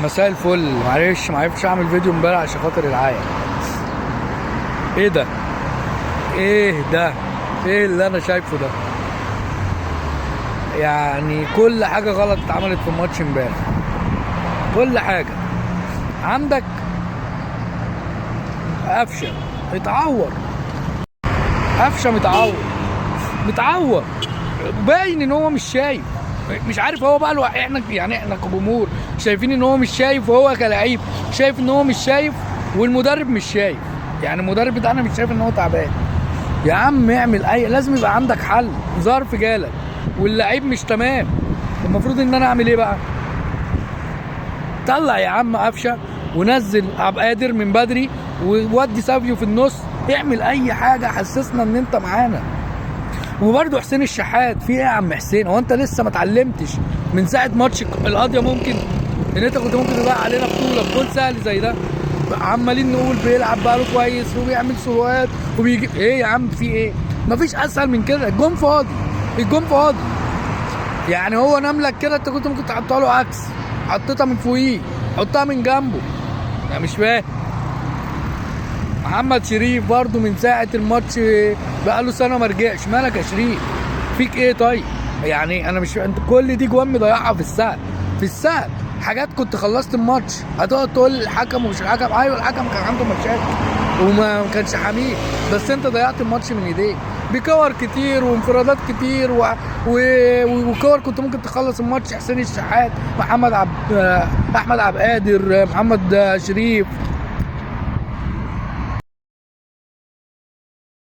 مساء الفل. معلش ما عرفتش اعمل فيديو امبارح عشان خاطر العيا. ايه ده؟ ايه ده؟ ايه اللي انا شايفه ده؟ يعني كل حاجة غلط اتعملت في الماتش امبارح، كل حاجة. عندك قفشه اتعور، قفشه متعور متعور، باين ان هو مش شايف، مش عارف هو بقى احنا يعني احنا كجمهور شايفين ان هو مش شايف، وهو كلاعب شايف ان هو مش شايف، والمدرب مش شايف. يعني المدرب بتاعنا مش شايف ان هو تعبان. يا عم اعمل اي، لازم يبقى عندك حل. ظرف جالك واللعيب مش تمام، المفروض ان انا اعمل ايه بقى؟ طلع يا عم قفشه ونزل عبد القادر من بدري وودي سافيو في النص، اعمل اي حاجة حسسنا ان انت معانا. وبرده حسين الشحات، في ايه يا عم حسين؟ هو انت لسه ما اتعلمتش من ساعة ماتش القضية؟ ممكن ان انت كنت ممكن تضيع علينا بطوله بجول سهل زي ده. عمالين نقول بيلعب بقاله كويس وبيعمل سروات وبيجيب، ايه يا عم في ايه؟ مفيش اسهل من كده. الجون فاضي، الجون فاضي. يعني هو نملك كده، انت كنت ممكن تحطها له عكس، حطيتها من فوقيه، حطها من جنبه. انا مش فاهم. محمد شريف برضو من ساعة الماتش بقاله سنة ما رجعش. مالك يا شريف؟ فيك ايه طيب؟ يعني انا مش، انت كل دي جوان مضيعها في السهل، في السهل. حاجات كنت خلصت الماتش هتقعد تقول الحكم ومش الحكم. ايوه الحكم كان عنده مشاكل وما كانش حميد، بس انت ضيعت الماتش من ايديك بكور كتير وانفرادات كتير وكور كنت ممكن تخلص الماتش. حسين الشحات، محمد عب، احمد عبد القادر، محمد شريف.